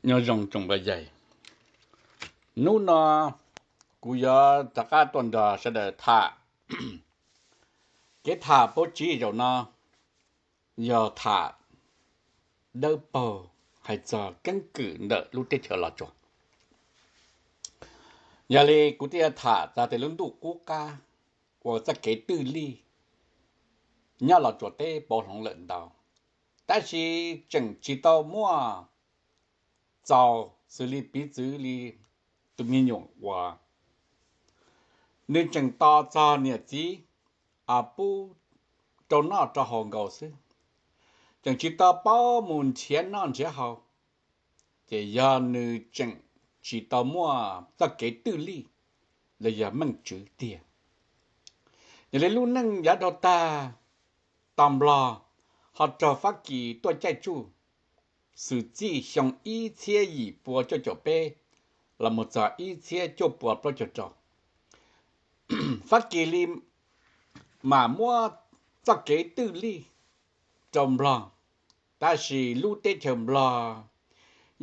Nyob zoo tsoom phooj ywg, hnub no kuv yuav rov qab tuaj nrog sawv daws tham. Kev tham paub tsib zaum no yog tham dawb paug hais txog keeb kwm ntawm lub teb chaws Los Tsuas. Yog li kuv thiaj yuav tham txog tias lub ntuj qub qab uas txoj kev twj lij nyob Los Tsuas teb pauv hloov lawm ntau, tab sis tseem tsis tau muaj txaus xws li piv txwv li tus me nyuam uas nws tseem tos txog niam txiv pub rau noj rau haus nkaus xwb, tseem tsis tau paub mus nrhiav noj nrhiav haus, ces yog nws tseem tsis tau muaj txoj kev twj lij los yog meej tswv tiag. Yog li lub neej yav dhau tag, tau Nplog ho raug Fab Kis tuaj caij tsuj, xwm txij xyoo ib txhiab yim pua cuaj caum peb los mus txog ib txhiab cuaj pua plaub caug rau, Fab Kis li mam muab txoj kev twj lij rau Nplog, tab sis lub teb chaws Nplog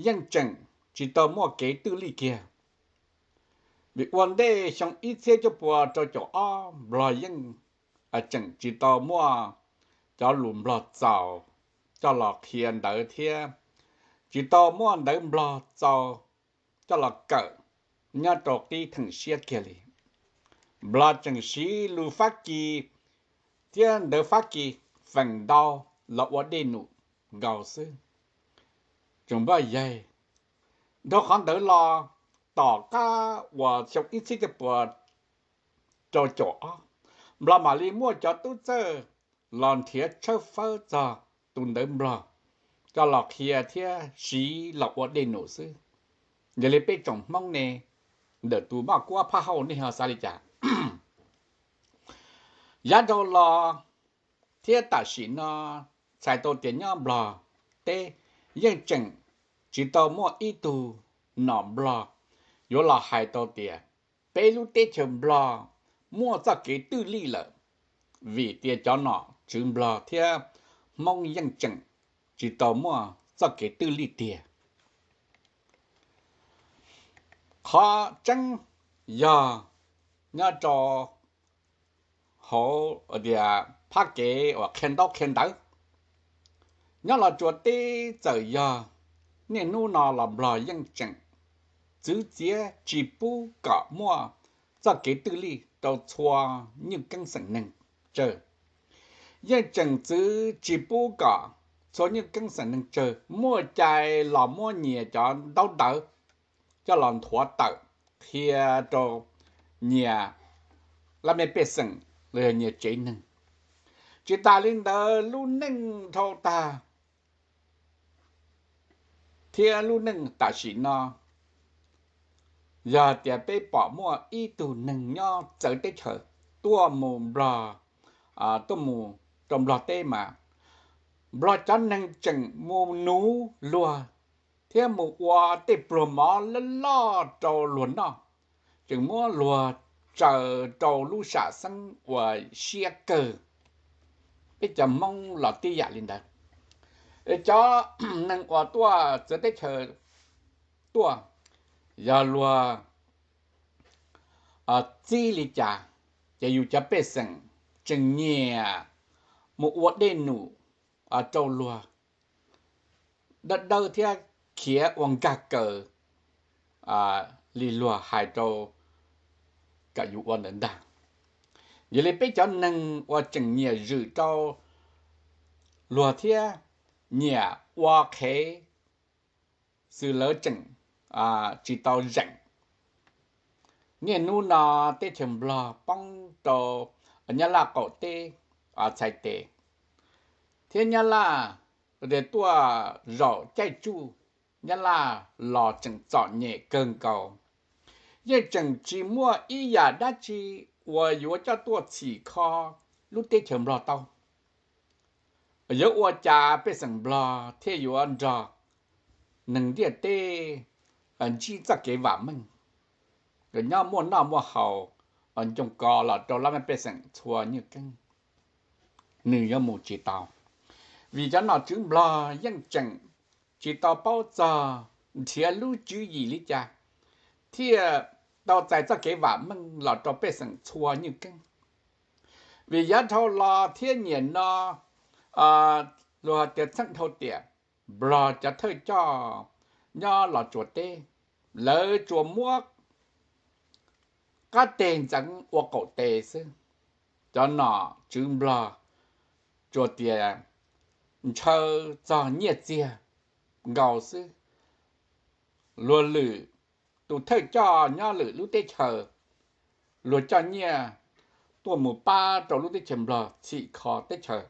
yeej tseem tsis tau muaj kev twj lij kiag. Vim ua ntej xyoo ib txhiab cuaj pua rau caum ob Nplog yeej tseem tsis tau muaj cov lus Nplog txaus coj los qhia ntawv thiab tsis tau muaj ntawv Nplog txaus coj los kawm nyob rau qib theem siab kiag li. Nplog tseem siv lus Fab Kis thiab ntawv Fab Kis feem ntau los ua dej num nkaus xwb. Tsoom phooj ywg, dhau qhov ntawd los tom qab uas xyoo ib txhiab cuaj pua rau caum ob, Nplog mam li muaj cov tub txawj los nrhiav tshawb fawb txog tus ntawv Nplog coj los qhia thiab siv los ua dej num xwb. Yog li peb tsoom Hmoob ne, ntawm tus moj kuab phab hauj nej ho xav li cas? Yav dhau los thiab tam sim no txhais tau tias nyob Nplog teb yeej tseem tsis tau muaj ib tug nom Nplog yuav los hais tau tias peb lub teb chaws Nplog muaj txoj kev twj lij lawm, vim tias cov nom tswv Nplog thiab Hmoob yeej tseem tsis tau muaj txoj kev twj lij tiag. Qhov tseeb yog nyob rau hauv tias phab kev uas qhia ntaub qhia ntawv, nyob Los Tsuas teb txawm yog niaj hnub no los Nplog yeej tseem txwv txiav tsis pub kom muaj txoj kev twj lij rau txhua nyuj keeb xeem neeg tsawg. Yeej tseem txwv tsis pub kom txhua nyuj keeb xeem neeg tsawg muaj cai los muab nyias cov ntaub ntawv coj los nthuav tawm qhia rau nyias laj mej pej xeem los yog nyias tsev neeg. Tsis tas li ntawd, lub neej dhau tag thiab lub neej tam sim no, yog tias peb pom muaj ib tug neeg nyob txawv teb chaws tuaj mus Nplog, tuaj mus rau Nplog teb mas Nplog cov neeg tseem mus nuv luag thiab mus ua tej pluag mov loj loj rau luag noj, tseem muab luag tsaws rau lub sam xeeb uas siab kawg. Peb cov Hmoob los tib yam li ntawd. Cov neeg uas tuaj txawv teb chaws tuaj, yog luag txib li cas, ces yus cov pej xeem tseem nyiam mus ua dej num rau luag, dawb dawb thiab khiav ua nkag kaws li luag hais rau kom yus ua ntawd ntag. Yog li peb cov neeg uas tseem nyiam zwm rau luag thiab nyiam ua qhev xws lawv tseem tsis tau zeem. Niaj hnub no teb chaws Nplog poob rau Nyab Laj qaum teb txhais tes, thiab Nyab Laj tuaj zaum caij tsuj, Nyab Laj los tseem txom nyem kawg nkaus. Yeej tseem tsis muaj ib yam dab tsi uas yuav coj tuaj txhim kho lub teb chaws Nplog tau. Yuav ua cas pej xeem Nplog thiaj yuav nrog neeg ntiaj teb ntsib txoj kev vam meej, nyob muaj noj muaj haus, ncoo ko los rau laj mej pej xeem txhua nyuj keeb? Nws yuav mus tsis tau, vim cov nom tswv Nplog yeej tseem tsis tau paub txog nrhiav lub tswv yim li cas thiaj tau txais txoj kev vam meej los rau pej xeem txhua nyuj keeb. Vim yav dhau los thiab nyim no, luag tias txheej dhau tiam, Nplog cov thawj coj nyob Los Tsuas teb, lawv tsuas muab qab teg ntxeev ua qaum tes xwb. Cov nom tswv Nplog tsuas tias ntshaw txog nyiaj txiag nkaus xwb. Luag lwm tus thawj coj nyob lwm lub teb chaws, luag coj nyiaj tuaj mus pab rau lub teb chaws Nplog txhim kho teb chaws,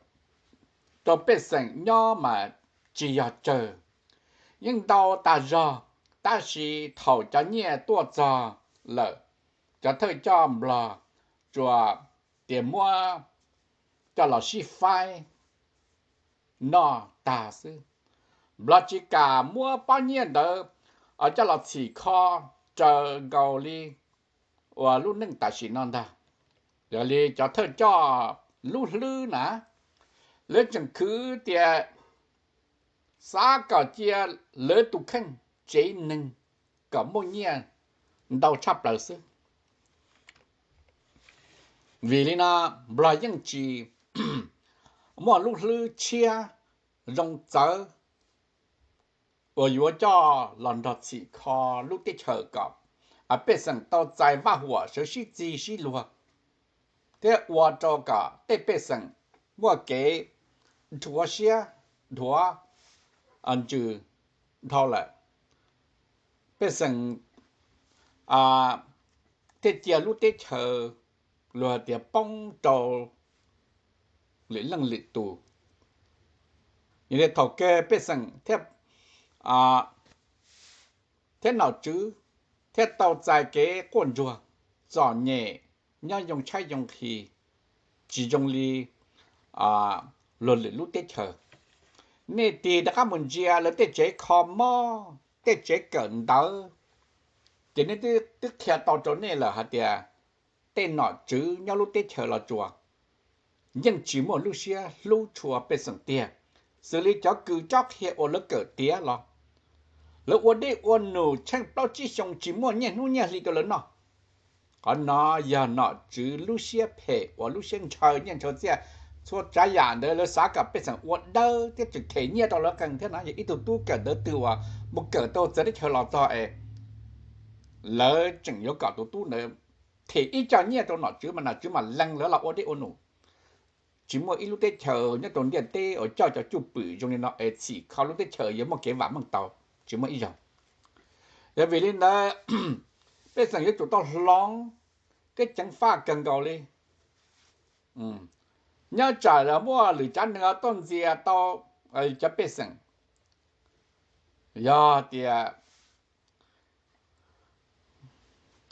rau pej xeem nyob mas tsis yog tsawg, yeej ntau tas zog. Tab sis thaum cov nyiaj tuaj txog lawm, cov thawj coj Nplog tsuas tias muab coj los sib faib noj tag xwb. Nplog tsis kam muab pob nyiaj ntawd coj los txhim kho raws nkaus li uas lub neej tam sim no ntag. Yog li cov thawj coj lub hlwb na, lawv tseem khwv tias xav kom cia lawv tus kheej tsev neeg kom muaj nyiaj ntau tshaj plaws xwb. Vim li no, Nplog yeej tsis muaj lub hlwb tshiab zoo txawv uas yuav coj los nrog txhim kho lub teb chaws kom pej xeem tau txais vaj huam sawv sib txig sib luag, thiab ua rau kom tej pej xeem muaj kev dhuav siab dhuav ntsws dhau lawm. Pej xeem thiaj cia lub teb chaws luag tias poob rau lwm leej lwm tus. Yog li thaum kawg pej xeem thiab nom tswv thiaj tau txais kev quaj ntsuag txom nyem nyob yoo tshaib yoo qhi, tsis zoo li luag lwm lub teb chaws. Nej tig rov qab mus ntsia lawv tej tsev kho mob, tej tsev kawm ntawv, ces nej twb qhia tau rau nej lawm hais tias tej nom tswv nyob lub teb chaws Los Tsuas yeej tsis muaj lub siab hlub tshua pej xeem tiag. Xws li cov kws tsob qhia uas lawv kawm tiav los, lawv ua dej ua num tsheej plaub tsib xyoo tsis muaj nyiaj hnub nyiaj hli rau lawv noj. Qhov no yog nom tswv lub siab phem uas lub siab ntshaw nyiaj ntshaw txiaj. Txhua tsav yam ntawd lawv xav kom pej xeem ua dawb thiab tseem them nyiaj rau lawv qees thiab no. Yog ib tug tub kawm ntawv twg uas mus kawm tau txawv teb chaws los txog es lawv tseem yuav kom tus tub ntawd them ib co nyiaj rau nom tswv mas nom tswv mam lees lawv los ua dej ua num. Tsis muaj ib lub teb chaws nyob rau ntiaj teb uas coj cov cwj pwm zoo li no es txhim kho lub teb chaws yuav muaj kev vam meej tau, tsis muaj ib zaug. Yog vim li ntawd, pej xeem yuav tsum tau hloov thiab ceev faj kawg nkaus li. Nyob tsam muaj lwm tsav neeg tuaj ntxias tau cov pej xeem, yog tias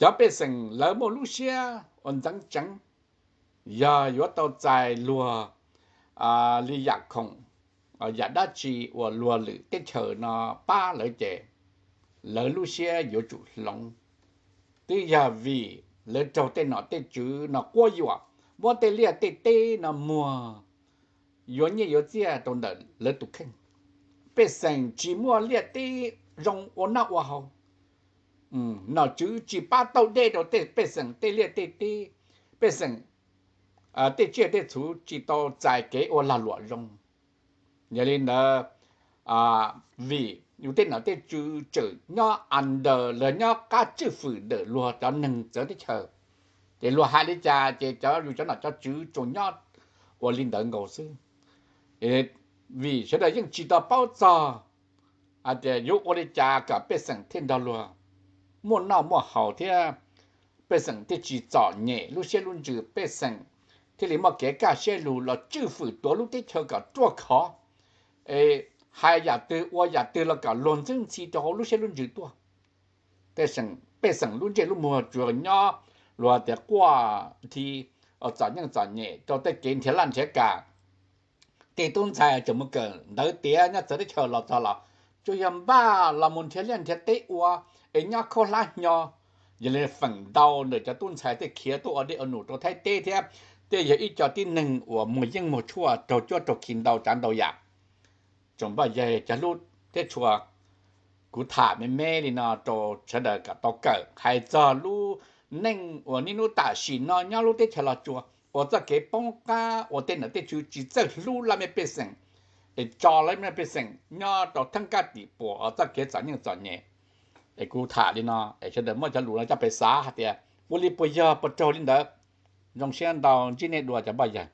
cov pej xeem lawv muaj lub siab uas ntxeev tseev, yog yuav tau txais luag li yam khoom, yam dab tsi uas luag lwm teb chaws no pab lawv ces lawv lub siab yuav tsum hloov. Twb yog vim lawv raug tej nom tej tswv no quab yuam, muab tej liaj tej teb no muag, yuav nyiaj yuav txiaj rau ntawm lawv tus kheej. Pej xeem tsis muaj liaj teb zoo ua noj ua haus, nom tswv tsis pab tau dej rau tej pej xeem tej liaj tej teb, pej xeem tej tsiaj tej txhu tsis tau txais kev ua lag luam zoo. Yog li ntawd, vim yus tej nom tej tswv tseem nyob under, lawv nyob qab tswj fwm ntawm luag cov neeg txawv teb chaws, ces luag hais li cas ces cov yus cov nom cov tswv tsuas nyob ua li ntawd nkaus xwb. Vim sawv daws yeej tsis tau paub txog hais tias yuav ua li cas kom pej xeem thiaj nrog luag muaj noj muaj haus thiab pej xeem thiaj tsis txom nyem lub siab lub ntsws, pej xeem thiaj li muaj kev kaj siab lug los tswj fwm tuav lub teb chaws kom ruaj khov, es hais yam twg ua yam twg los kom luag ntxwb ntxhi rau hauv lub siab lub ntsws tuaj. Pej xeem lub ntsej lub muag tsuas nyob luag tias quaj nthi, txom nyem txom nyem rau tej kev nrhiav laj nrhiav kam. Tej tub ntxhais tseem mus kawm ntawv tiav nyob txawv teb chaws los txog los tsuas yog npaj los mus nrhiav liaj nrhiav teb ua es nyob khaub hlab hnyo. Yog li feem ntau ntawm cov tub ntxhais tej khiav tuaj ua dej ua num rau Thaib teb thiab tej yog ib co tib neeg uas muag yeej muag tshuaj raug cuab raug khi ntau tsav ntau yam. Tsoom npaj yag cov hlub thiab tshua, Kuv tham me me li no rau sawv daws kom tau kawm hais txog lub neej uas niaj hnub tam sim no nyob lub teb chaws Los Tsuas uas txoj kev poob qab uas tej nom tej tswv tsis txawj hlub laj mej pej xeem, es tso laj mej pej xeem nyob rau theeb kaj tim puam txoj kev txom nyem txom nyem. Es kuv tham li no es sawv daws muab cov lus no coj pes xav hais tias ua li puas yog puas raug li ntawd. Zoo siab ntau, ntsib nej dua cov poj yawg.